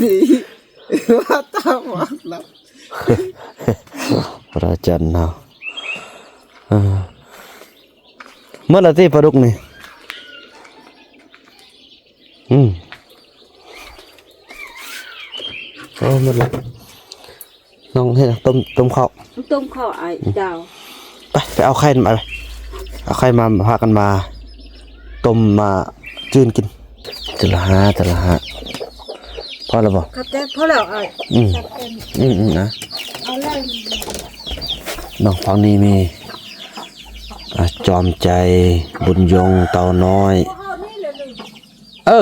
ດີວ່າຕາມອອກນຳ ພະອາຈານເຮົາ ເອີ ໝົດແລ້ວຕິປາດຸກນີ້? ອືມ ໂອ້ ໝົດແລ້ວ. ນ້ອງເຮັດຫຍັງ? ຕົ້ມ ຕົ້ມເຂົ້າ ຕົ້ມເຂົ້າອ້າຍເຈົ້າ. ໄປ ໄປເອົາໄຂ່ມາ ເອົາໄຂ່ມາ ພາກັນມາຕົ້ມມາຈືນກິນ. ແຕ່ລະຫ້າ ແຕ່ລະຫ້າ ພໍແລ້ວບໍ່? ຂອບໃຈ ພໍແລ້ວອ້າຍ. ອືມ ຂອບໃຈ. ອືມໆ ນະ ເອົາເລີຍ. ນ້ອງຝັ່ງນີ້ມີ ອ່າ ຈອມໃຈ ບຸນຍົງ ເຕົານ້ອຍ. ເອີ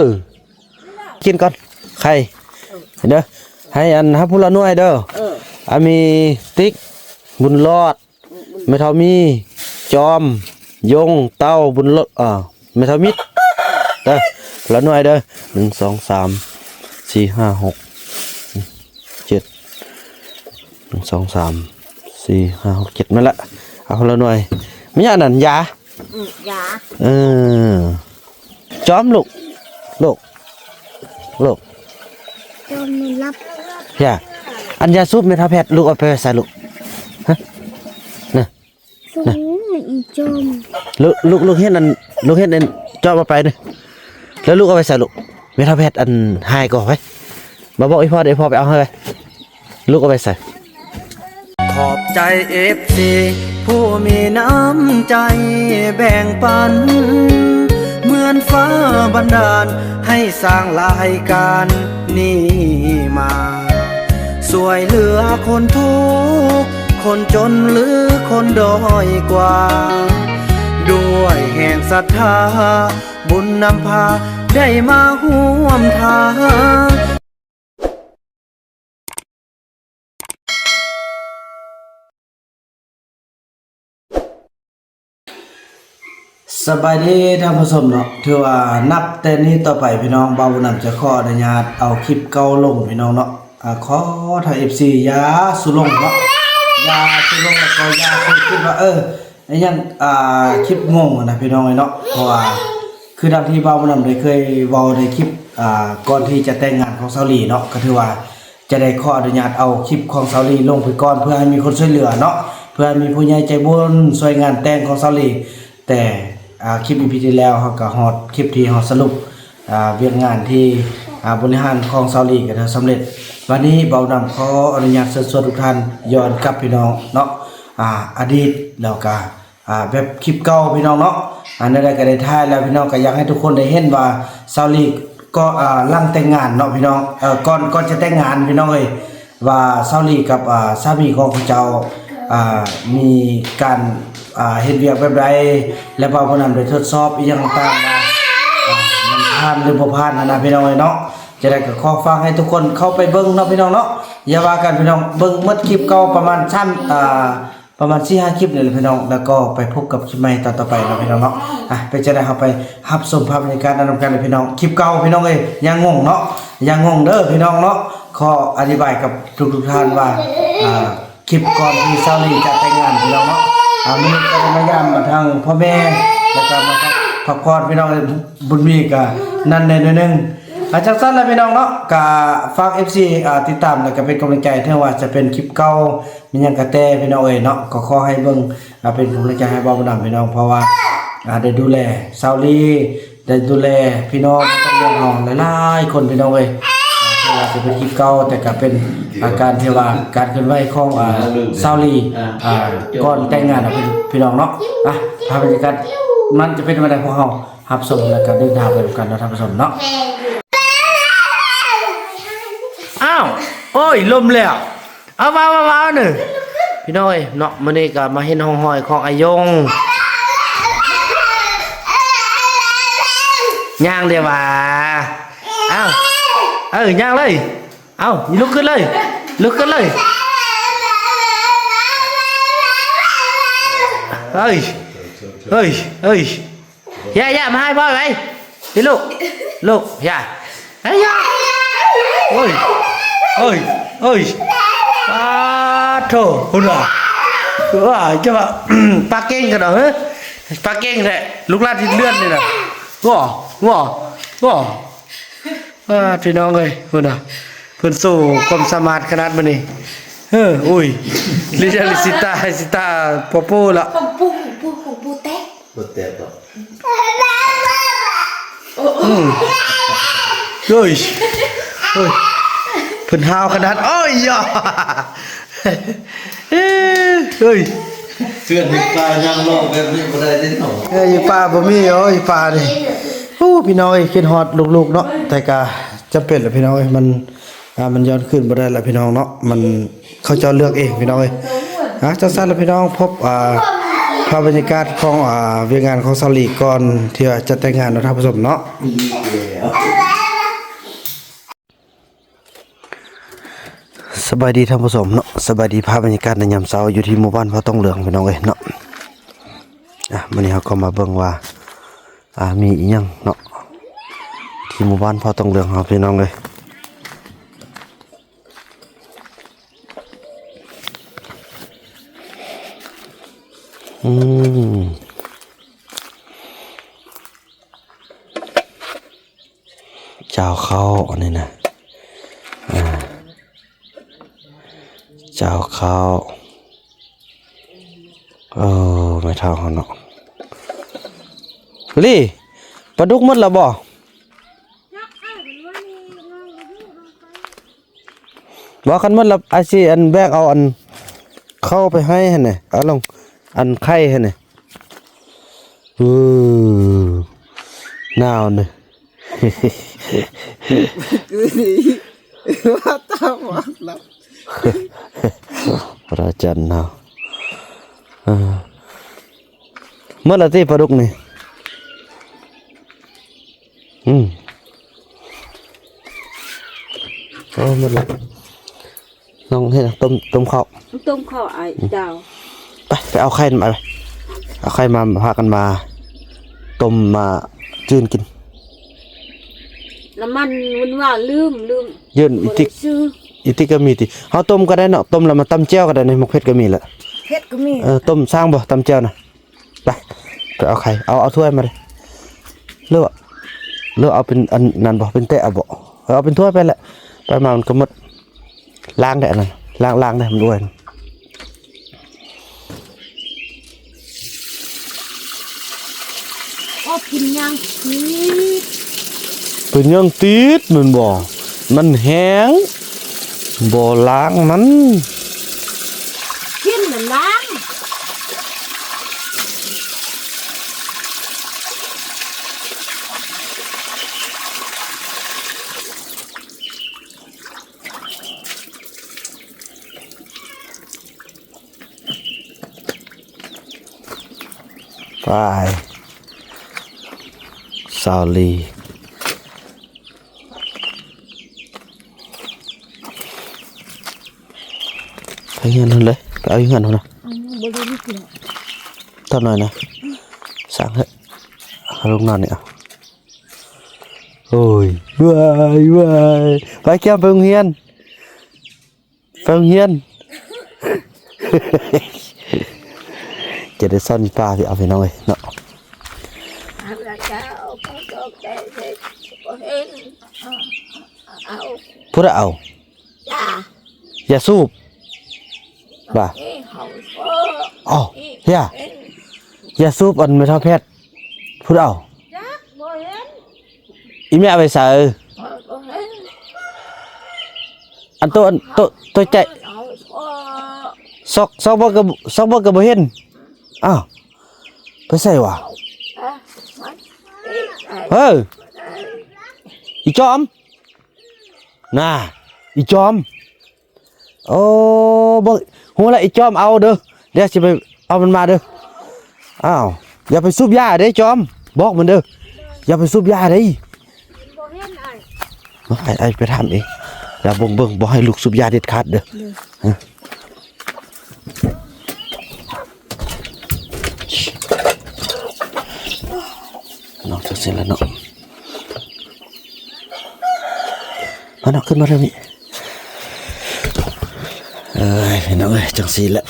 ກິນກ່ອນໄຂ່ເດີ ໃຫ້ອັນຮັບຜູ້ລະໜ່ວຍເດີ. ເອີ ອາ ມີຕິກ ບຸນລອດ ອືມ ແມ່ເຖົ້າມີ ຈອມ ຍົງ ເຕົ້າ ບຸນລອດ ເອີ ແມ່ເຖົ້າມິດເດີ ລະໜ່ວຍເດີ. ໜຶ່ງ ສອງ ສາມ ສີ່ ຫ້າ ຫົກ ເຈັດ ໜຶ່ງ ສອງ ສາມ ສີ່ ຫ້າ ຫົກ ເຈັດ ແມ່ນລະ ເອົາຄົນລະໜ່ວຍ. ແມ່ນຫຍັງອັນນັ້ນ? ຢາ ອືມ ຢາ. ເອີ ຈອມລູກ ລູກ ລູກ ຈອມນອນຫຼັບ. ຢ່າ ອັນຢາສູບແມ່ເຖົ້າແພັດ ລູກເອົາໄປໄວ້ໃສລູກ? ຮະ ນະ ສູງອີຈອມ. ລູກ ລູກ ລູກເຫັນອັນ ລູກເຫັນອັນຈອມເອົາໄປນີ້ ແລ້ວລູກເອົາໄປໃສລູກ? ແມ່ເຖົ້າແພັດອັນຫາຍກໍໄປ ມາບອກອີ່ພໍ່ເດ້ ພໍ່ໄປເອົາໃຫ້ໄປ. ລູກເອົາໄປໃສ? ຂອບໃຈເອັຟຊີຜູ້ມີນ້ຳໃຈແບ່ງປັນ ເໝືອນຟ້າບັນດານໃຫ້ສ້າງລາຍການນີ້ມາ ຊ່ວຍເຫຼືອຄົນທຸກຄົນຈົນ ຫຼື ຄົນດ້ອຍກວ່າ ດ້ວຍແຮງສັດທາ ບຸນນຳພາໄດ້ມາຮ່ວມທາງ. ສະບາຍດີທ່ານຜູ້ຊົມເນາະ ຖືວ່ານັບແຕ່ນີ້ຕໍ່ໄປພີ່ນ້ອງ ບ່າວບຸນນຳຈະຂໍອະນຸຍາດເອົາຄລິບເກົ່າລົງພີ່ນ້ອງເນາະ. ອາ ຂໍທາງເອັຟຊີຢ່າສູ່ຫຼົງເນາະ ຢ່າສູ່ຫຼົງ ແລ້ວກໍຢ່າສູ່ຄິດວ່າ ເອີ ອີຫຍັງ ອ່າ ຄລິບງົງນະພີ່ນ້ອງເອີຍເນາະ. ເພາະວ່າຄືດັ່ງທີ່ບ່າວບຸນນຳໄດ້ເຄີຍເວົ້າໃນຄລິບ ອ່າ ກ່ອນທີ່ຈະແຕ່ງງານຂອງສາວຫຼີເນາະ ກໍຖືວ່າຈະໄດ້ຂໍອະນຸຍາດເອົາຄລິບຂອງສາວຫຼີລົງໄປກ່ອນ ເພື່ອໃຫ້ມີຄົນຊ່ວຍເຫຼືອເນາະ ເພື່ອໃຫ້ມີຜູ້ໃຫຍ່ໃຈບຸນຊ່ວຍງານແຕ່ງຂອງສາວຫຼີ. ແຕ່ ອ່າ ຄລິບອີພີທີ່ແລ້ວ ເຮົາກໍຮອດຄລິບທີ່ເຮົາສະຫຼຸບ ອ່າ ວຽກງານທີ່ ອ່າ ບໍລິຫານຂອງສາວຫຼີກໍໄດ້ສຳເລັດ. ບັດນີ້ບ່າວບຸນນຳຂໍອະນຸຍາດເຊີນຊວນທຸກທ່ານຍ້ອນກັບພີ່ນ້ອງເນາະ ອ່າ ອະດີດ ແລ້ວກໍ ອ່າ ແບບຄລິບເກົ່າພີ່ນ້ອງເນາະ. ອັນໃດໆກໍໄດ້ຖ່າຍແລ້ວ ພີ່ນ້ອງກໍຢາກໃຫ້ທຸກຄົນໄດ້ເຫັນວ່າສາວຫຼີກໍ ອ່າ ຫຼັງແຕ່ງງານເນາະພີ່ນ້ອງ ເອີ່ ກ່ອນ ກ່ອນຈະແຕ່ງງານພີ່ນ້ອງເອີຍ ວ່າສາວຫຼີກັບ ອ່າ ສາມີຂອງເຂົາເຈົ້າ ອ່າ ມີການ ອ່າ ເຮັດວຽກແບບໃດ ແລະ ບ່າວບຸນນຳໄດ້ທົດສອບອີ່ຫຍັງຕ່າງໆວ່າ ອ່າ ມັນຜ່ານ ຫຼື ບໍ່ຜ່ານຫັ້ນນະພີ່ນ້ອງເອີຍເນາະ. ຈັ່ງໃດກໍຂໍຝາກໃຫ້ທຸກຄົນເຂົ້າໄປເບິ່ງເນາະພີ່ນ້ອງເນາະ ຢ່າວ່າກັນພີ່ນ້ອງ ເບິ່ງໝົດຄລິບເກົ່າປະມານສາມ ອ່າ ປະມານສີ່ຫ້າຄລິບນີ້ແຫຼະພີ່ນ້ອງ ແລ້ວກໍໄປພົບກັບຄລິບໃໝ່ຕອນຕໍ່ໄປເນາະພີ່ນ້ອງເນາະ. ອ່ະ ເປັນຈັ່ງໃດ ເຮົາໄປຮັບຊົມພາບບັນຍາກາດນຳກັນເລີຍພີ່ນ້ອງ. ຄລິບເກົ່າພີ່ນ້ອງເອີຍ ຢ່າງົງເນາະ ຢ່າງົງເດີພີ່ນ້ອງເນາະ. ຂໍອະທິບາຍກັບທຸກໆທ່ານວ່າ ອ່າ ຄລິບກ່ອນທີ່ສາວຫຼີຈະແຕ່ງງານພີ່ນ້ອງເນາະ ອ່າ ມື້ນີ້ກໍໄດ້ມາຢາມມາທາງພໍ່ແມ່ ແລ້ວກໍມາພັກຜ່ອນພີ່ນ້ອງເອີຍ. ບຸນມີກໍນັ້ນແດ່ໜ້ອຍໜຶ່ງ ອ່າ ຈັ່ງຊັ້ນລະພີ່ນ້ອງເນາະ ກໍຝາກເອັຟຊີ ອ່າ ຕິດຕາມ ແລ້ວກໍເປັນກຳລັງໃຈ ເຖິງວ່າຈະເປັນຄລິບເກົ່າ ມີຫຍັງກະແຕ່ພີ່ນ້ອງເອີຍເນາະ ກໍຂໍໃຫ້ເບິ່ງ ອ່າ ເປັນກຳລັງໃຈໃຫ້ບ່າວບຸນນຳພີ່ນ້ອງ ເພາະວ່າ ອ່າ ໄດ້ດູແລສາວຫຼີ ໄດ້ດູແລພີ່ນ້ອງຂອງເຮົາຫຼາຍໆຄົນພີ່ນ້ອງເອີຍ ອ່າ ບໍ່ວ່າຈະເປັນຄລິບເກົ່າ ແຕ່ກະເປັນ ອ່າ ການທີ່ວ່າການເຄື່ອນໄຫວຂອງ ອ່າ ສາວຫຼີ ອ່າ ກ່ອນແຕ່ງງານເນາະ ພີ່ ພີ່ນ້ອງເນາະ. ອ່ະ ພາບບັນຍາກາດມັນຈະເປັນແນວໃດ ພວກເຮົາຮັບຊົມ ແລ້ວກະເດີນທາງໄປນຳກັນເນາະທ່ານຜູ້ຊົມເນາະ. ອ້າວ ໂອ້ຍ ລົ້ມແລ້ວ. ເອົາ ວ້າວໆໆ ເດີ ພີ່ນ້ອງເອີຍເນາະ. ມື້ນີ້ກໍມາເຫັນຮ່ອງຮອຍຂອງອາຍົງ ຍ່າງເດ້ຫວາ. ເອົ້າ ເອີ ຍ່າງເລີຍ. ເອົ້າ ລຸກຂຶ້ນເລີຍ ລຸກຂຶ້ນເລີຍ. ເອີຍ ເອີຍ ເອີຍ. ຢ່າ ຢ່າມາໃຫ້ພໍ່ໄວ້ ພີ່ລູກ ລູກ ຢ່າ ເອີຍ ໂອ້ຍ ໂອ້ຍ ໂອ້ຍ ປາໂທ້ ພຸ້ນວ່າ ວ່າຈະວ່າ ປາກເກັ່ງກັນເນາະ ເຮີ ປາກເກັ່ງແທ້ ລູກຫຼານຕິດເລືອດນີ້ນະ ງໍ ງໍ ງໍ ປາ ພີ່ນ້ອງເອີຍ ພຸ້ນນະ. ເພິ່ນໂຊຄວາມສາມາດຂະໜາດບັດນີ້. ເອີ ໂອ້ຍ ລິຊາລິຊິຕາ ລິຊິຕາ ໂປໂປລະ. ຂອງປູ່ ຂອງປູ່ ຂອງປູ່ແຕກ ບໍ່ແຕກດອກ. ອືມ ເຮີ້ຍ ເຮີ້ຍ ເພິ່ນຫ້າວຂະໜາດ ໂອ້ຍຢາ ເຮີ້ຍ. ເພື່ອນຢູ່ປ່າຍ່າງເລາະແບບນີ້ບໍ່ໄດ້ເດ້ເນາະ. ເອີ ຢູ່ປ່າບໍ່ມີ ໂອ້ຍ ປ່ານີ້. ໂອ້ ພີ່ນ້ອງເອີຍ ຄິດຮອດລູກໆເນາະ ແຕ່ກະຈຳເປັນລະພີ່ນ້ອງເອີຍ ມັນ ອ່າ ມັນຍ້ອນຄືນບໍ່ໄດ້ລະພີ່ນ້ອງເນາະ ມັນ ເຂົາເຈົ້າເລືອກເອງພີ່ນ້ອງເອີຍ. ອ່າ ຈັ່ງຊັ້ນລະພີ່ນ້ອງ ພົບ ອ່າ ພາບບັນຍາກາດຂອງ ອ່າ ວຽກງານຂອງສາວລີກ່ອນທີ່ວ່າຈະແຕ່ງງານເນາະທ່ານຜູ້ຊົມເນາະ. ສະບາຍດີທ່ານຜູ້ຊົມເນາະ ສະບາຍດີ ພາບບັນຍາກາດໃນຍາມເຊົ້າຢູ່ທີ່ໝູ່ບ້ານເຜົ່າຕົງເຫຼືອງພີ່ນ້ອງເອີຍເນາະ. ອ່າ ມື້ນີ້ເຮົາກໍມາເບິ່ງວ່າ ອ່າ ມີອີ່ຫຍັງເນາະ ທີ່ໝູ່ບ້ານເຜົ່າຕົງເຫຼືອງເຮົາພີ່ນ້ອງເອີຍ. ອືມ ຈາວເຂົ້າ ອັນນີ້ນະ ອ່າ ຈາວເຂົ້າ. ເອີ ແມ່ເຖົ້າເຮົາເນາະ. ລີ ປາດຸກໝົດແລ້ວບໍ່? ບໍ່ ຄັນໝົດແລ້ວ ອ້າຍຊິ ອັນ ແບກເອົາ ອັນ ເຂົ້າໄປໃຫ້ຫັ້ນນະ ເອົາລົງ ອັນ ໄຂ່ຫັ້ນນະ. ເອີ ໜາວນະ. ຄືນີ້ ວ່າຕາມອອກນະ ພະຈັນເນາະ. ເອີ ໝົດແລ້ວຕິປາດຸກນີ້? ອືມ ໂອ້ ໝົດແລ້ວ. ນ້ອງເຮັດຫຍັງ? ຕົ້ມ ຕົ້ມເຂົ້າ ຕົ້ມເຂົ້າອ້າຍເຈົ້າ. ໄປ ໄປເອົາໄຂ່ມາ ເອົາໄຂ່ມາ ພາກັນມາຕົ້ມ ມາຈືນກິນ. ນ້ຳມັນມັນວ່າລືມ ລືມ ເຢີນອີຕິກ ອີຕິກກໍມີຕິ. ເຮົາຕົ້ມກໍໄດ້ເນາະ ຕົ້ມແລ້ວມາຕຳແຈ່ວກໍໄດ້ ໃນໝາກເຜັດກໍມີລະ ເຜັດກໍມີ. ເອີ ຕົ້ມຊ່າງບໍ່ ຕຳແຈ່ວນະ. ໄປ ໄປເອົາໄຂ່ ເອົາ ເອົາຖ້ວຍມາເດີ ຫຼືວ່າ ຫຼືເອົາເປັນອັນນັ້ນບໍ່ ເປັນແຕະເອົາບໍ່? ເອີ ເອົາເປັນຖ້ວຍໄປແຫຼະ ໄປມາມັນກໍໝົດ. ລ້າງໄດ້ອັນນັ້ນ ລ້າງ ລ້າງໄດ້ ມັນອ້ວຍ. ໂອ້ ເປັນຫຍັງຕິດ ເປັນຫຍັງຕິດແມ່ນບໍ່? ມັນແຫ້ງ ບໍ່ລ້າງມັນ ກິນມັນລ້າງ. ໄປ ສາວລີ ໄປເຮືອນພຸ້ນເລີຍ ໄປເອົາຢູ່ເຮືອນພຸ້ນນະ. ບໍ່ໄດ້ນີ້ ເທົ່າໜ້ອຍນະ ຊ່າງເຖາະ ເອົາລົງນອນນີ້ເອົາ. ໂອ້ຍ ວາຍ ວາຍ ໄປ ແກ້ມ ໄປໂຮງຮຽນ ໄປໂຮງຮຽນ ຈະໄດ້ສອນຢູ່ປ່າ ພີ່ ເອົາ ພີ່ນ້ອງເອີຍເນາະ. ຜູ້ໃດເອົາ? ຢາ ຢາສູບ ວ່າ ອໍ ຢາ ຢາສູບ ອັນແມ່ເຖົ້າແພດ ຜູ້ໃດເອົາ? ຈັກ ບໍ່ເຫັນ. ອີ່ແມ່ເອົາໄປໃສ? ຂ້ອຍບໍ່ເຫັນ. ອັນໂຕ ອັນໂຕ ໂຕໃຈ ເອົາ ຊອກ ຊອກເບິ່ງກໍ ຊອກເບິ່ງກໍບໍ່ເຫັນ. ອ້າວ ໄປໃສວະ? ເອົາ ເອົາ ເອີ ອີຈອມ ນາ ອີຈອມ. ໂອ້ ບໍ່ ຮູ້ລະ ອີຈອມເອົາເດີ ດຽວຊິໄປເອົາມັນມາເດີ. ອ້າວ ຢ່າໄປສູບຢາເດ້ຈອມ ບອກມັນເດີ ຢ່າໄປສູບຢາເດ້. ບໍ່ເຫັນອ້າຍ ອ້າຍ ອ້າຍໄປຖາມເອງ ລະເບິ່ງ ເບິ່ງ ບໍ່ໃຫ້ລູກສູບຢາເດັດຂາດເດີ. ເອີ ເນາະ ຈັ່ງຊີ້ລະເນາະ ມາເນາະ ຂຶ້ນມາທາງນີ້. ເອີຍ ພີ່ນ້ອງເອີຍ ຈັ່ງຊີ້ແຫຼະ.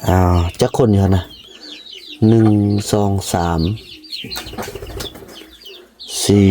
ອ້າວ ຈັກຄົນຢູ່ຫັ້ນນະ? ໜຶ່ງ ສອງ ສາມ ສີ່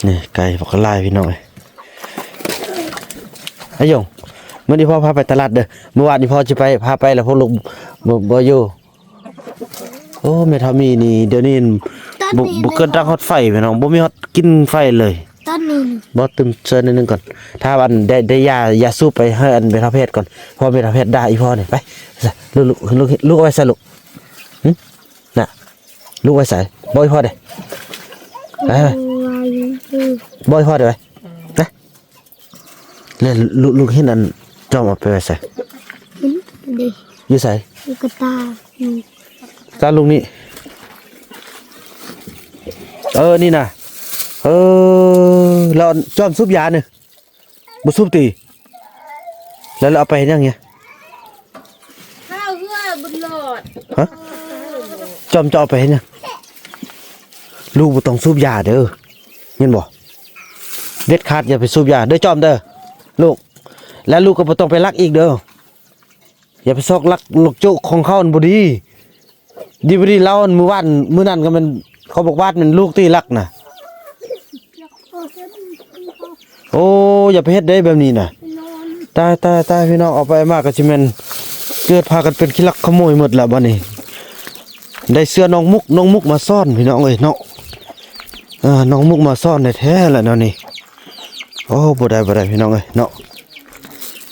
ນີ້ໄກ່ບັກຫຼາຍພີ່ນ້ອງເອີຍ. ອາຍົງ ມື້ນີ້ພໍ່ພາໄປຕະຫຼາດເດີ. ມື້ວານນີ້ພໍ່ຊິໄປ ພາໄປແລ້ວພວກລູກບໍ່ ບໍ່ຢູ່. ໂອ້ ແມ່ເຖົ້າມີນີ້ ດຽວນີ້ ຕອນນີ້ ບໍ່ ບໍ່ເກີນຕັ້ງຮອດໄຟພີ່ນ້ອງ ບໍ່ມີຮອດກິນໄຟເລີຍ. ຕອນນີ້ ບໍ່ຕື່ມເຊີນໜ້ອຍໜຶ່ງກ່ອນ. ຖ້າອັນໄດ້ ໄດ້ຢາ ຢາສູບໄປໃຫ້ອັນແມ່ເຖົ້າແພດກ່ອນ ເພາະແມ່ເຖົ້າແພດດ່າອີ່ພໍ່ນີ້. ໄປ ລູກ ລູກ ລູກ ລູກເອົາໄວ້ໃສລູກ? ຫຶ? ນະ ລູກໄວ້ໃສ? ບອກອີ່ພໍ່ເດ້. ໄປ ໄປ ບອກອີ່ພໍ່ເດ້ ໄປ ນະ. ແລ້ວລູກ ລູກເຫັນອັນຈອມເອົາໄປໄວ້ໃສ? ເຫັນເດ້. ຢູ່ໃສ? ຢູ່ກະຕ່າ ຢູ່ ຕາລູກນີ້ ເອີ ນີ້ນະ ເອີ ລາວຈອມສູບຢານີ້ ບໍ່ສູບຕິ? ແລ້ວ ແລ້ວເອົາໄປເຮັດຫຍັງນີ້? ຂ້າວເຮືອບຸນຫຼອດ ຮະ? ຈອມຈະເອົາໄປເຮັດຫຍັງ? ລູກບໍ່ຕ້ອງສູບຢາເດີ ຍິນບໍ່? ເດັດຂາດຢ່າໄປສູບຢາເດີຈອມເດີ ລູກ ແລ້ວລູກກໍບໍ່ຕ້ອງໄປລັກອີກເດີ. ຢ່າໄປຊອກລັກລູກໂຈະຂອງເຂົາ ມັນບໍ່ດີ ດີບໍ່ດີລາວ ມື້ວານ ມື້ນັ້ນກໍແມ່ນ ເຂົາບອກວ່າແມ່ນລູກຕິລັກນະ. ໂອ້ ຢ່າໄປເຮັດເດ້ແບບນີ້ນະ. ຕາຍ ຕາຍ ຕາຍ ພີ່ນ້ອງ ເອົາໄປມາກໍຊິແມ່ນເກີດພາກັນເປັນຂີ້ລັກຂະໂມຍໝົດລະບັດນີ້. ໄດ້ເສື້ອນ້ອງມຸກ ນ້ອງມຸກມາຊ້ອນ ພີ່ນ້ອງເອີຍເນາະ. ເອີ ນ້ອງມຸກມາຊ້ອນແທ້ໆລະແນວນີ້. ໂອ້ ບໍ່ໄດ້ ບໍ່ໄດ້ ພີ່ນ້ອງເອີຍເນາະ.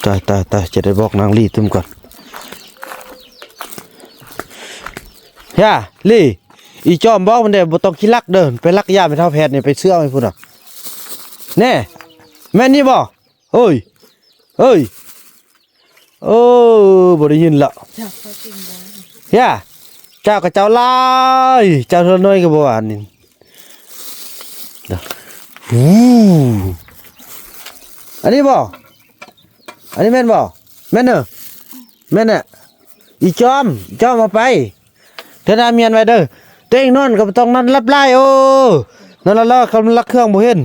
ຕາຍ ຕາຍ ຕາຍ ຈະໄດ້ບອກນາງລີຕື່ມກ່ອນ. ຢ່າ ລີ ອີຈອມບອກມັນເດ້ ບໍ່ຕ້ອງຂີ້ລັກເດີ ໄປລັກຢາແມ່ເຖົ້າແພດນີ້ ໄປເຊື່ອໃຫ້ພຸ້ນນະ. ແນ່ ແມ່ນນີ້ບໍ່? ເອີຍ ເອີຍ ເອີ ບໍ່ໄດ້ຍິນລະ. ເຈົ້າກໍເຈົ້າຫຼາຍ ເຈົ້າເທື່ອໜ້ອຍກໍບໍ່ວ່ານີ້. ໂອ້ ອັນນີ້ບໍ່? ອັນນີ້ແມ່ນບໍ່? ແມ່ນເນາະ ແມ່ນນະ. ອີຈອມ ອີຈອມເອົາໄປ ເທື່ອໜ້າມ້ຽນໄວ້ເດີ. ຕົວເອງນອນກໍບໍ່ຕ້ອງນອນຫຼັບຫຼາຍ ໂອ້ ນອນຫຼໍ່ໆ ຄັນລັກເຄື່ອງບໍ່ເຫັນ.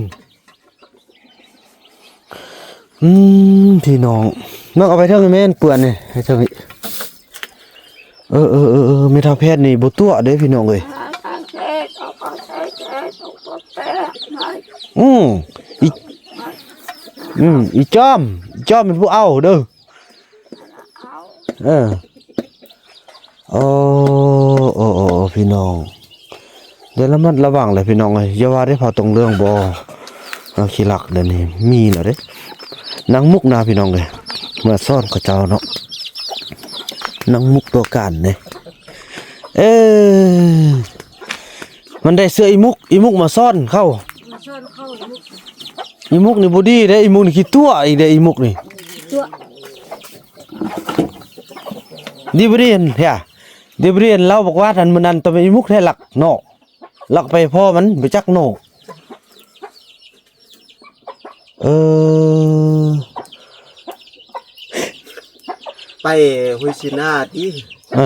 ອືມ ພີ່ນ້ອງ ນ້ອງເອົາໄປເທິງແມ່ນເປື້ອນນີ້ ໄປເທິງນີ້. ເອີ ເອີ ເອີ ເອີ ແມ່ເຖົ້າແພດນີ້ບໍ່ຕົວະເດ້ພີ່ນ້ອງເອີຍ. ອືມ ອີ ອືມ ອີຈອມ ອີຈອມເປັນຜູ້ເອົາເດີ. ເອີ ໂອ້ ໂອ້ ໂອ້ ໂອ້ ພີ່ນ້ອງ ໄດ້ລະມັດລະວັງແຫຼະພີ່ນ້ອງເອີຍ. ຢ່າວ່າແຕ່ເຜົ່າຕົງເຫຼືອງບໍ່ ເອົາ ຂີ້ລັກດຽວນີ້ມີແລ້ວເດ້. ນາງມຸກນະພີ່ນ້ອງເອີຍ ມາຊ້ອນເຂົາເຈົ້າເນາະ ນາງມຸກຕົວການເດ້. ເອີ ມັນໄດ້ເສື້ອອີມຸກ ອີມຸກມາຊ້ອນເຂົາ ມາຊ້ອນເຂົາ. ອີມຸກນີ້ບໍ່ດີເດ້ ອີມຸກນີ້ຂີ້ຕົວະອີກເດ້ ອີມຸກນີ້. ຕົວະ ດີບໍ່ດີຫັ້ນ ເອີ ດີບໍ່ດີຫັ້ນ ລາວບອກວ່າຫັ້ນ ມື້ນັ້ນຕ້ອງເປັນອີມຸກແທ້ລັກເນາະ ລັກໄປພໍ່ມັນ ບໍ່ຈັກເນາະ. ເອີ ໄປຫ້ວຍຊີນາຕິ. ເອີ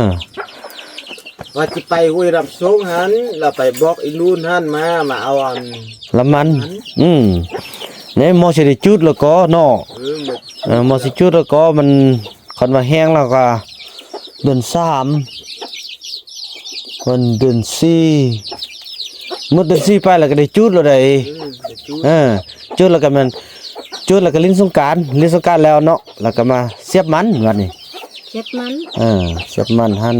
ວ່າຊິໄປຫ້ວຍລຳໂຊງຫັ້ນ ລະໄປບອກອີລູນຫັ້ນມາ ມາເອົາອັນລຳມັນ. ອືມ ນີ້ໝໍຊິໄດ້ຈູດແລ້ວກໍເນາະ. ເອີ ໝໍຊິຈູດແລ້ວກໍມັນ ຄັນວ່າແຫ້ງແລ້ວກໍເດືອນສາມ ເດືອນສີ່ ໝົດເດືອນສີ່ໄປແລ້ວກໍໄດ້ຈູດແລ້ວໃດ. ເອີ ໄດ້ຈູດ ເອີ ຈູດແລ້ວກໍແມ່ນ ຈູດແລ້ວກໍຫຼິ້ນສົງການ ຫຼິ້ນສົງການແລ້ວເນາະ ແລ້ວກໍມາສຽບມັນບັດນີ້ ສຽບມັນ. ເອີ ສຽບມັນຫັ້ນ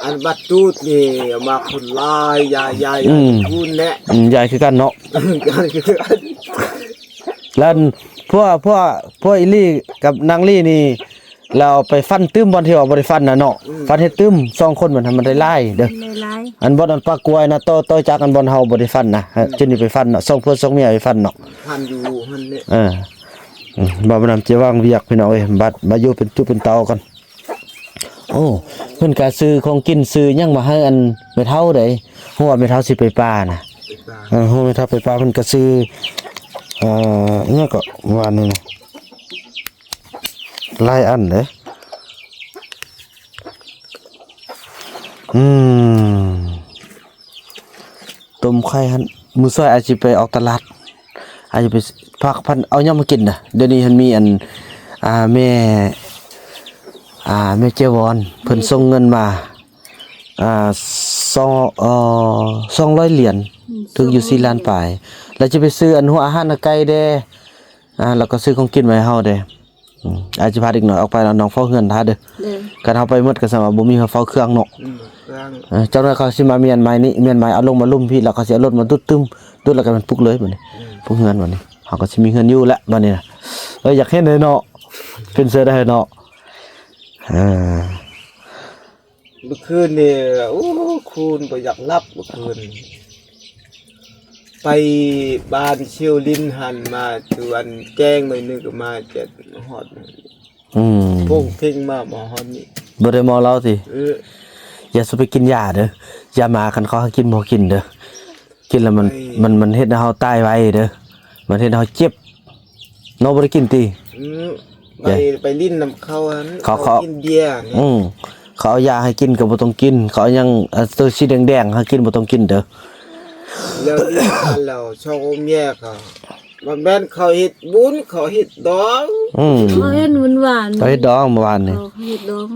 ອັນບັດຈູດນີ້ມາຄົນຫຼາຍ ຢາຍ ຢາຍ ອືມ ຄູນແຫຼະ. ອືມ ຢາຍຄືກັນເນາະ ຢາຍຄືກັນ. ແລ້ວພວກ ພວກ ພວກອີ່ຫຼີກັບນາງລີນີ້ ແລ້ວໄປຝັນຕື່ມບ່ອນທີ່ວ່າບໍ່ໄດ້ຝັນນະເນາະ. ອືມ ຝັນເຫັນຕື່ມສອງຄົນມັນ ມັນໄດ້ຫຼາຍເດີ ໄດ້ຫຼາຍ. ອັນບ່ອນອັນປາກກວາຍນະ ຕໍ່ ຕໍ່ຈາກອັນບ່ອນເຮົາບໍ່ໄດ້ຝັນນະ. ອືມ ຈຸດນີ້ໄປຝັນເນາະ ສອງເພື່ອນສອງເມຍໄປຝັນເນາະ. ຝັນຢູ່ຫັ້ນແຫຼະ. ເອີ ອືມ ບໍ່ນຳຈະວາງວຽກພີ່ນ້ອງເອີຍ ບັດມາຢູ່ເປັນຈຸເປັນເຕົາກັນ. ໂອ້ ເພິ່ນກະຊື້ຂອງກິນຊື້ຫຍັງມາໃຫ້ອັນແມ່ເຖົ້າເດ້ ເພາະວ່າແມ່ເຖົ້າຊິໄປປ່ານະ. ໄປປ່າ. ເອີ ເພາະແມ່ເຖົ້າໄປປ່າ ເພິ່ນກະຊື້ ເອີ ອີຫຍັງເກາະ ວານນີ້ນະ ຫຼາຍອັນເດ້. ອືມ ຕົ້ມໄຂ່ຫັ້ນ ມື້ສວຍອາດຊິໄປອອກຕະຫຼາດ ອາດຊິໄປພາກັນເອົາຫຍັງມາກິນນະ. ດຽວນີ້ຫັ້ນມີອັນ ອ່າ ແມ່ ອ່າ ແມ່ເຈ້ວອນ ເພິ່ນ ແມ່ ສົ່ງເງິນມາ ອ່າ ສອງ ເອີ ສອງຮ້ອຍຫຼຽນ ອືມ ຖືກຢູ່ສີ່ລ້ານປາຍ ແລ້ວຈະໄປຊື້ອັນຫົວອາຫານໃຫ້ໄກ່ແດ່ ອ່າ ແລ້ວກໍຊື້ຂອງກິນມາໃຫ້ເຮົາແດ່. ອືມ ອາດຊິພາເດັກນ້ອຍອອກໄປແລ້ວ ນ້ອງເຝົ້າເຮືອນຖ້າເດີ. ເດີ ຄັນເຮົາໄປໝົດກໍສຳວ່າບໍ່ມີໃຜເຝົ້າເຄື່ອງເນາະ. ອືມ ເຄື່ອງ ເອີ ຈັກໜ່ອຍເຂົາຊິມາມ້ຽນໄມ້ນີ້ ມ້ຽນໄມ້ເອົາລົງມາລຸ່ມພີ້ ແລ້ວເຂົາຊິເອົາລົດມາດຸດຕຶ້ມ ດຸດແລ້ວກໍແມ່ນປຸກເລີຍບັດນີ້. ອືມ ປຸກເຮືອນບັດນີ້ ເຮົາກໍຊິມີເຮືອນຢູ່ແລ້ວບັດນີ້ນະ. ເອີ ຢາກເຫັນເດ້ເນາະ ເປັນເສືອໄດ້ເນາະ. ເອີ ມື້ຄືນນີ້ ໂອ້ ຄູນບໍ່ຢາກຫຼັບມື້ຄືນ ໄປບ້ານຊຽວລິນຫັ້ນ ມາຈວນແຈ້ງໜ້ອຍໜຶ່ງກໍມາຈະຮອດ. ອືມ ໂປ່ງເພງມາ ມາຮອດນີ້ ບໍ່ໄດ້ເມົາເຫຼົ້າຕິ? ເອີ ຢ່າສູ່ໄປກິນຢາເດີ ຢາໝາ ຄັນເຂົາໃຫ້ກິນບໍ່ກິນເດີ ກິນແລ້ວມັນ ມັນ ມັນເຮັດໃຫ້ເຮົາຕາຍໄວເດີ ມັນເຮັດໃຫ້ເຮົາເຈັບເນາະ ບໍ່ໄດ້ກິນຕິ? ອືມ ໄປ ໄປຫຼິ້ນນຳເຂົາຫັ້ນ ເຂົາ ເຂົາ ເຂົາກິນເບຍນີ້ ອືມ ເຂົາເອົາຢາໃຫ້ກິນກໍບໍ່ຕ້ອງກິນ ເຂົາເອົາຫຍັງ ເອີ ໂຕສີແດງໆໃຫ້ກິນບໍ່ຕ້ອງກິນເດີ ແລ້ວຫຼິ້ນກັນແລ້ວ ສອງຜົວເມຍກໍ ບໍ່ແມ່ນເຂົາເຮັດບຸນ ເຂົາເຮັດດອງ ອືມ ເຂົາເຮັດບຸນຫວານ ເຂົາເຮັດດອງມື້ວານນີ້ ເຂົາເຮັດດອງ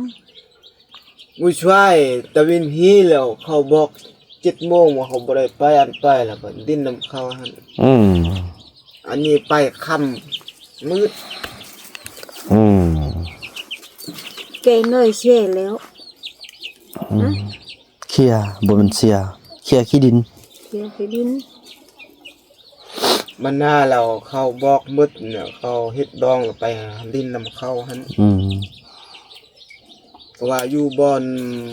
ມື້ຊວາຍຕາເວັນຮີແລ້ວ ເຂົາບອກເຈັດໂມງວ່າເຂົາບໍ່ໄດ້ໄປ ອັນໄປແລ້ວກໍຫຼິ້ນນຳເຂົາຫັ້ນ ອືມ ອັນນີ້ໄປຄ່ຳມືດ ອືມ ແກງໜ້ອຍແຊ່ແລ້ວ ອືມ ເຄຍ ບໍ່ແມ່ນເຊຍ ເຄຍຂີ້ດິນ ເຄຍຂີ້ດິນ ມັນໜ້າແລ້ວເຂົາບອກໝົດ ເຂົາເຮັດດອງແລ້ວໄປຫຼິ້ນນຳເຂົາຫັ້ນ ອືມ ເພາະວ່າຢູ່ບ່ອນ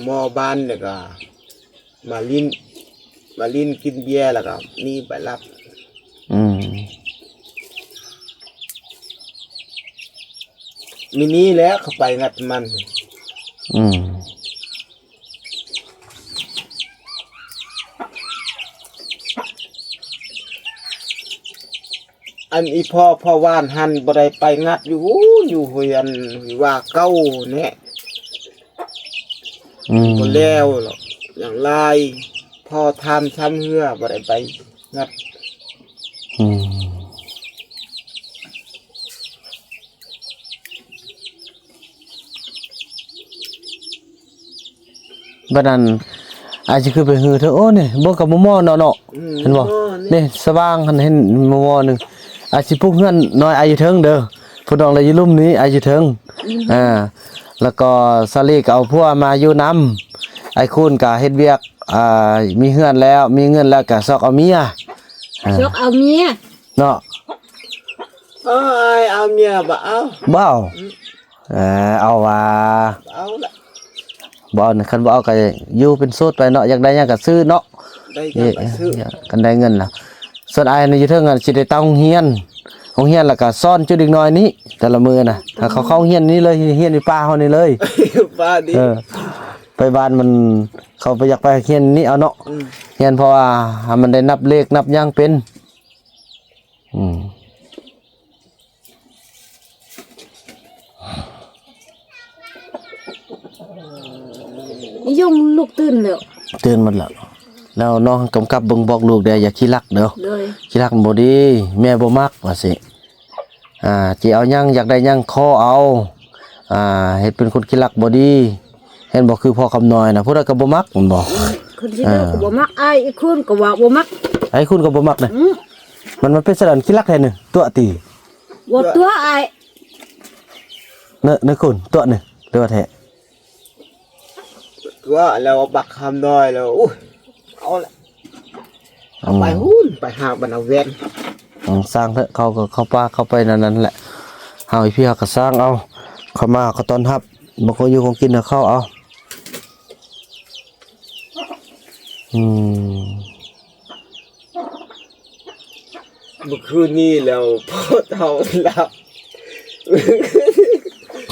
ໝໍ້ບ້ານແລ້ວກໍມາຫຼິ້ນ ມາຫຼິ້ນກິນເບຍແລ້ວກໍໜີໄປລັບ ອືມ ມື້ນີ້ແຫຼະເຂົາໄປງັດມັນ ອືມ ອັນອີພໍ່ ພໍ່ຫວານຫັ້ນບໍ່ໄດ້ໄປງັດຢູ່ ຢູ່ເຮືອນວ່າເກົ່າແນະ ອືມ ບໍ່ແລ້ວດອກ ຍັງຫຼາຍ ພໍ່ຖາມຊ້ຳເຮືອ ບໍ່ໄດ້ໄປງັດ ອືມ ບັດນັ້ນ ອ້າຍຊິຂຶ້ນໄປຮືເທີ ໂອ້ ນີ້ ເບິ່ງກັບໝໍ້ເນາະ ເນາະ ອືມ ເຫັນບໍ່? ໝໍ້ນີ້ ນີ້ສະຫວ່າງຫັ້ນ ເຫັນໝໍ້ໜຶ່ງ ອ້າຍຊິປຸກເຮືອນນ້ອຍອ້າຍຢູ່ເທິງເດີ ຜູ້ນ້ອງລະຢູ່ລຸ່ມນີ້ ອ້າຍຢູ່ເທິງ ອືມ ອ່າ ແລ້ວກໍສາລີກໍເອົາຜົວມາຢູ່ນຳ ອ້າຍຄູນກໍເຮັດວຽກ ອ່າ ມີເຮືອນແລ້ວ ມີເງິນແລ້ວກໍຊອກເອົາເມຍ ອ່າ ຊອກເອົາເມຍ ເນາະ ເອີ ອ້າຍເອົາເມຍບໍ່ເອົາ ບໍ່ເອົາ ອືມ ເອີ ເອົາວ່າ ເອົາລະ ບໍ່ເອົາ ຄັນບໍ່ເອົາກໍຢູ່ເປັນໂສດໄປເນາະ ຢາກໄດ້ຫຍັງກໍຊື້ເນາະ ໄດ້ຫຍັງກໍຊື້ ຄັນໄດ້ເງິນລະ ສ່ວນອ້າຍນີ້ຢູ່ເທິງຫັ້ນ ຊິໄດ້ຕັ້ງໂຮງຮຽນ ໂຮງຮຽນລະກະສອນຈຸເດັກນ້ອຍນີ້ ແຕ່ລະມື້ນະ ໃຫ້ເຂົາເຂົ້າໂຮງຮຽນນີ້ເລີຍ ຮຽນຢູ່ປ່າເຮົານີ້ເລີຍ ປ່ານີ້ ເອີ ໄປບ້ານມັນ ເຂົາບໍ່ຢາກໄປຮຽນນີ້ເອົາເນາະ ອືມ ຮຽນເພາະວ່າໃຫ້ມັນໄດ້ນັບເລກນັບຫຍັງເປັນ ອືມ ຍງລູກຕື່ນແລ້ວ ຕື່ນໝົດແລ້ວ ແລ້ວນ້ອງກຳກັບເບິ່ງບອກລູກແດ່ ຢ່າຂີ້ລັກເດີ ໂດຍ ຂີ້ລັກມັນບໍ່ດີ ແມ່ບໍ່ມັກວ່າຊີ້ ອ່າ ຊິເອົາຫຍັງ ຢາກໄດ້ຫຍັງຂໍເອົາ ອ່າ ເຮັດເປັນຄົນຂີ້ລັກບໍ່ດີ ເຫັນບໍ່ ຄືພໍ່ຄຳນ້ອຍນະ ຜູ້ໃດກໍບໍ່ມັກ ແມ່ນບໍ່? ອືມ ຄົນທີ່ເດີ ເອີ ກໍບໍ່ມັກ ອ້າຍອີກຄົນກໍວ່າບໍ່ມັກ ອ້າຍຄູນກໍບໍ່ມັກນະ ອືມ ມັນ ມັນເປັນສະນັ້ນ ຂີ້ລັກແທ້ນີ້ ຕົວະຕິ ບໍ່ຕົວະອ້າຍ ເນາະ ເນາະຄູນ ຕົວະນີ້ ຫຼືວ່າແທ້? ຕົວະແລ້ວບັກຄຳນ້ອຍແລ້ວ ໂອ້ຍ ເອົາລະ ເອົາໄປ ອືມ ພຸ້ນ ໄປຫາບັນນາແວ່ນ ອືມ ຊ່າງເຖາະ ເຂົາກໍເຂົ້າປ່າເຂົ້າໄປແນວນັ້ນແຫຼະ ເຮົາອີ່ພີເຮົາກໍສ້າງເອົາ ເຂົາມາເຂົາຕ້ອນຮັບ ບາງຄົນຢູ່ຄົນກິນເອົາເຂົ້າເອົາ ອືມ ເມື່ອຄືນນີ້ແລ້ວ ພໍ່ເຖົ້າຫຼັບ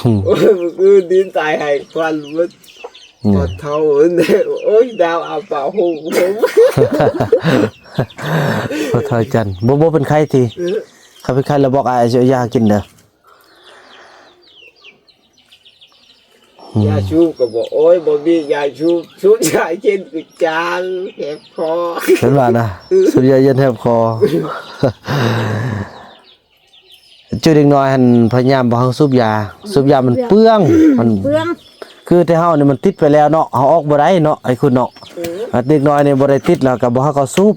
ອືມ ໂອ້ຍ ເມື່ອຄືນນີ້ຕາຍໃຫ້ຄວັນໝົດ ອືມ ພໍ່ເຖົ້າ ໂອ້ຍ ດາວອາປາຫົງ ພໍ່ເຖົ້າຈັນ ບໍ່ ບໍ່ເປັນໄຂ້ຕິ? ເອີ ຄັນເປັນໄຂ້ແລ້ວບອກອ້າຍຊິເອົາຢາກິນເດີ. ອືມ ຢາສູບກໍບໍ່ ໂອ້ຍ ບໍ່ມີຢາສູບ ສູບຢາເຢັນກໍຈາງ ແຫບຄໍ ເຫັນວ່ານະ ສູບຢາເຢັນແຫບຄໍ ຈຸເດັກນ້ອຍຫັ້ນ ພະຍາຍາມບໍ່ໃຫ້ສູບຢາ ສູບຢາມັນເປືອງ ມັນເປືອງ ຄືແຕ່ເຮົານີ້ມັນຕິດໄປແລ້ວເນາະ ເຮົາອອກບໍ່ໄດ້ເນາະ ໄອ້ຄຸນເນາະ ເອີ ເດັກນ້ອຍນີ້ບໍ່ໄດ້ຕິດ ແລ້ວກໍບໍ່ໃຫ້ເຂົາສູບ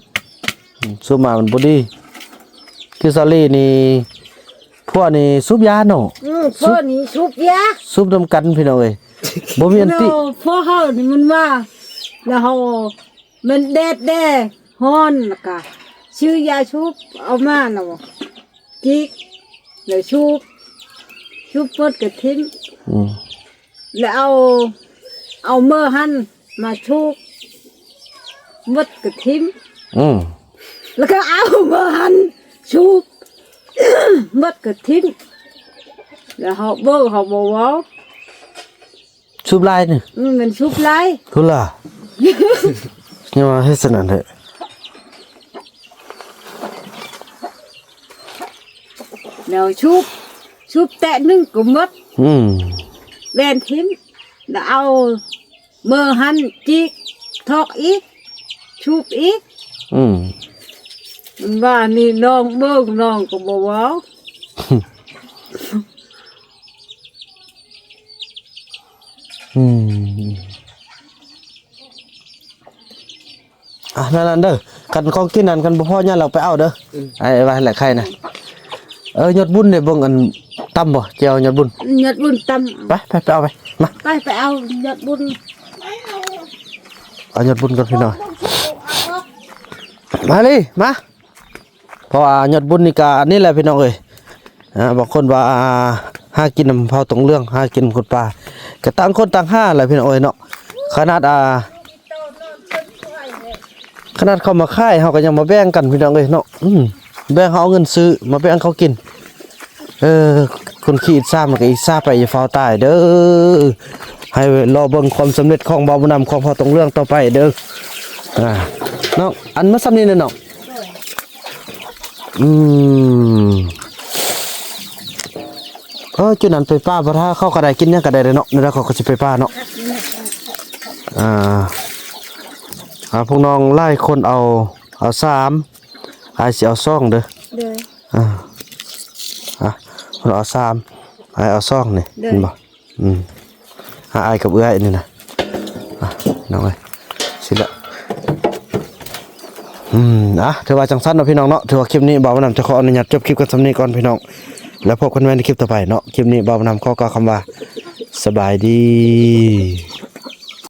ສູບມາມັນບໍ່ດີ ຄືສາລີນີ້ ພວກນີ້ສູບຢາເນາະ ອືມ ພວກນີ້ສູບຢາ ສູບນຳກັນພີ່ນ້ອງເອີຍ ບໍ່ມີອັນຕິ ພວກເຮົານີ້ມັນວ່າ ແລ້ວເຮົາ ມັນແດດແດ່ ຮ້ອນ ແລ້ວກະຊື້ຢາສູບເອົາມາແລ້ວ ຈິກ ແລ້ວສູບ ສູບໝົດກະຖິ້ມ ອືມ ແລ້ວເອົາ ເອົາເມີຫັ້ນມາສູບ ໝົດກະຖິ້ມ ອືມ ແລ້ວກໍເອົາເມີຫັ້ນສູບ ໝົດກະຖິ້ມ ແລ້ວເຮົາເບິ່ງເຮົາບໍ່ເວົ້າ ສູບຫຼາຍນີ້ ອືມ ມັນສູບຫຼາຍ ພຸ້ນລະ ຍັງວ່າເຮັດຊັ້ນນັ້ນແທ້ ແນວສູບ ສູບແຕະໜຶ່ງກໍໝົດ ອືມ ແວ່ນຖິ້ມ ແລ້ວເອົາ ມື້ຫັ້ນຈິກ ຖອກອີກ ສູບອີກ ອືມ ມັນວ່ານີ້ນ້ອງເບິ່ງ ນ້ອງກໍບໍ່ເວົ້າ ອືມ ອ່ະ ນັ້ນໆ ເດີ ຄັນຂອງກິນນັ້ນ ຄັນບໍ່ພໍ ຍ່າງເອົາໄປເອົາເດີ ອືມ ໄອ້ວ່າແຫຼະ ໄຂ່ນະ ເອີ ຍອດບຸນເດ້ ເບິ່ງອັນ ຕຳບໍ່ ແຈ່ວຍອດບຸນ ຍອດບຸນຕຳ ໄປ ໄປ ໄປເອົາໄປ ມາ ໄປ ໄປເອົາຍອດບຸນ ເອົາຍອດບຸນກ່ອນພີ່ນ້ອງ ມາລີ ມາ ເພາະວ່າຍອດບຸນນີ້ກະອັນນີ້ແຫຼະພີ່ນ້ອງເອີຍ ອ່າ ບາງຄົນວ່າຫາກິນນຳເຜົ່າຕົງເຫຼືອງ ຫາກິນນຳຄົນປ່າ ກະຕ່າງຄົນຕ່າງຫາແຫຼະພີ່ນ້ອງເອີຍເນາະ ຂະໜາດ ອ່າ ຂະໜາດເຂົາມາຂາຍ ເຮົາກໍຍັງມາແບ່ງກັນພີ່ນ້ອງເອີຍເນາະ ອືມ ແບ່ງ ເຮົາເອົາເງິນຊື້ ມາແບ່ງເຂົາກິນ ເອີ ຄົນຂີ້ອິດສາມັນກໍອິດສາໄປ ຢ່າຟ້າວຕາຍເດີ ໃຫ້ລໍເບິ່ງຄວາມສຳເລັດຂອງບ່າວບຸນນຳ ຂອງເຜົ່າຕົງເຫຼືອງຕໍ່ໄປເດີ ອ່າ ນ້ອງ ອັນມາສ່ຳນີ້ແຫຼະນ້ອງ ອືມ ເອີ ຈຸດນັ້ນໄປປ່າ ບໍ່ຖ້າເຂົາກໍໄດ້ກິນຫຍັງກໍໄດ້ເດ້ເນາະ ແນວໃດເຂົາກໍຊິໄປປ່າເນາະ ອ່າ ອ່າ ພວກນ້ອງຫຼາຍຄົນເອົາ ເອົາສາມ ອ້າຍຊິເອົາສອງເດີ ໂດຍ ອ່າ ອ່າ ເພິ່ນເອົາສາມ ອ້າຍເອົາສອງນີ້ ໂດຍ ເຫັນບໍ່? ອືມ ຫາອ້າຍກັບເອື້ອຍນີ້ນະ ອ່ະ ນ້ອງເອີຍ ຊິລະ ອືມ ອ່ະ ຖືວ່າຈັ່ງຊັ້ນເນາະພີ່ນ້ອງເນາະ ຖືວ່າຄລິບນີ້ບ່າວບຸນນຳຈະຂໍອະນຸຍາດຈົບຄລິບກັນສ່ຳນີ້ກ່ອນພີ່ນ້ອງ ແລ້ວພົບກັນໃໝ່ໃນຄລິບຕໍ່ໄປເນາະ ຄລິບນີ້ບ່າວບຸນນຳຂໍກ່າວຄຳວ່າ ສະບາຍດີ.